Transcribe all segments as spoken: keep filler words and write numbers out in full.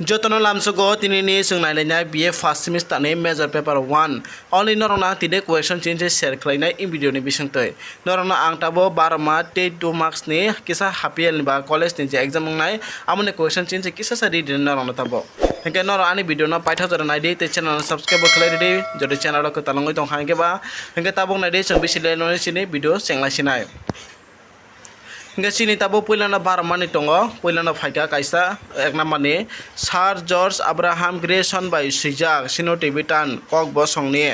Jotono lamsogo tinini chwng nailainai B A first semester ni major paper one. Only norokno ang tini question chinwi share khlainai in video ni bisingtwi. Norokno ang tabuk Barma tei two marks ni kisa half year ni ba college ni je exam wngnai, amoni question chinwi kisa sa ready norokno tabuk. Hinkhe norok ani video no paithak jora naidi tei channel no subscribe bo khlai ridi, jodi channel o kwtal wngwi tongkha hinkhe ba. Hinkhe tabuk naidi chwng bisi le noni chini video chenglai sinai. Hinkhe chini tabuk puilano Barma ni tongo, puilano phaikha kaisa ek number ni Sir George Abraham Grayson bai swijak Sino Tibetan kok bosong ni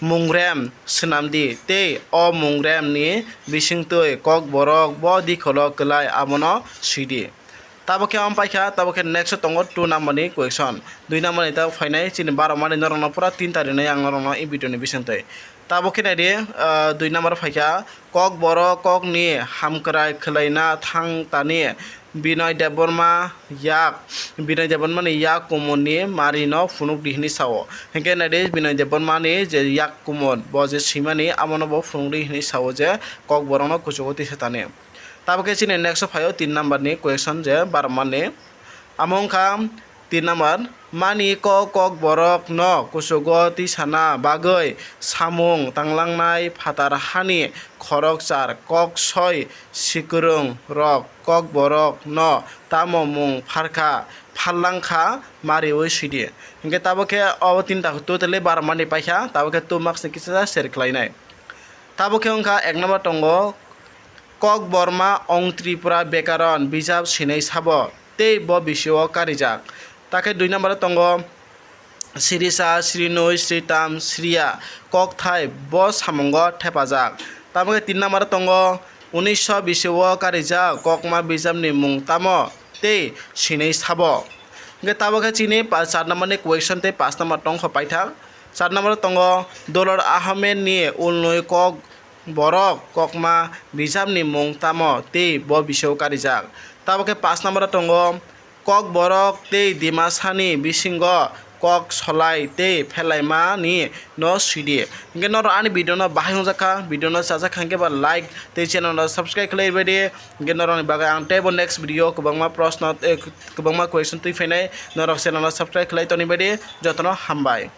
mungrem swnamdi tei o mungrem ni bisingtwi kokborok bo dikholo kwlai abono swidi. Tabuk khe omo paikha, tabuk khe next o tongo two number ni question. Dui number ni tabuk phainai chini Barma ni norokno pura tinta rinai ang norokno in video ni bisingtwi. Tabuk khe naidi, ah, dui number phaikha, kokborok kokni hamkrai khwlaina thang tani Binoy Debbarma yak, Binoy Debbarma ni yak kumuni mari no phunukdi hinwi sao. Hinkhe naidi Binoy Debbarma ni je yak kumon bo je swimani abono bo phunukdi hinwi sao je kokborok no kuchugo tisa tani. Tabuk khe chini next o phaio tin number ni question je Barma ni. Amo wngkha tin number, mani kok kokborok no kuchugo tisana bagwi samung tanglangnai phatar hani khorokchar kok soi sikwrwng rok kokborok no tamo mung pharkha, pharlangkha mariwi swidi. Hinkhe tabuk khe o tinta totally Barma ni paikha, tabuk khe two marks ni kisa share khlainai. Tabuk khe wngkha ek number tongo, Kokborma ong Tripura bekaron bijap sinai sabo tei bo bisio karijak. Takhe dui number tongo, Sirisa, Srinoi, Sritam, Sriya kokthai bo samungo thepajak. Tabuk khe tin number tongo, unisho bisio karijak kokma bijapni mung tamo tei sinai sabo. Hinkhe tabuk khe chini pa-, char number ni question tei paanch number tongkha paithak. Char number tongo Dolor Ahmed ni ulnwi kok borok kokma bijapni mung tamo tei bo bisio karijak. Tabuk khe paanch number tongo Kokborok tei Dimasani bisingo kok solai tei phelaimani no swidi. Hinkhe norok ani video no bahai wngjakha, video no chajakha hinkhe ba like tei channel no subscribe khlai rwbaidi. Hinkhe norokni bagwi ang teibo next video kwbangma proshno, eh, kwbangma question twi phainai, norok channel no subscribe khlai tonibaidi. Jotono hambai.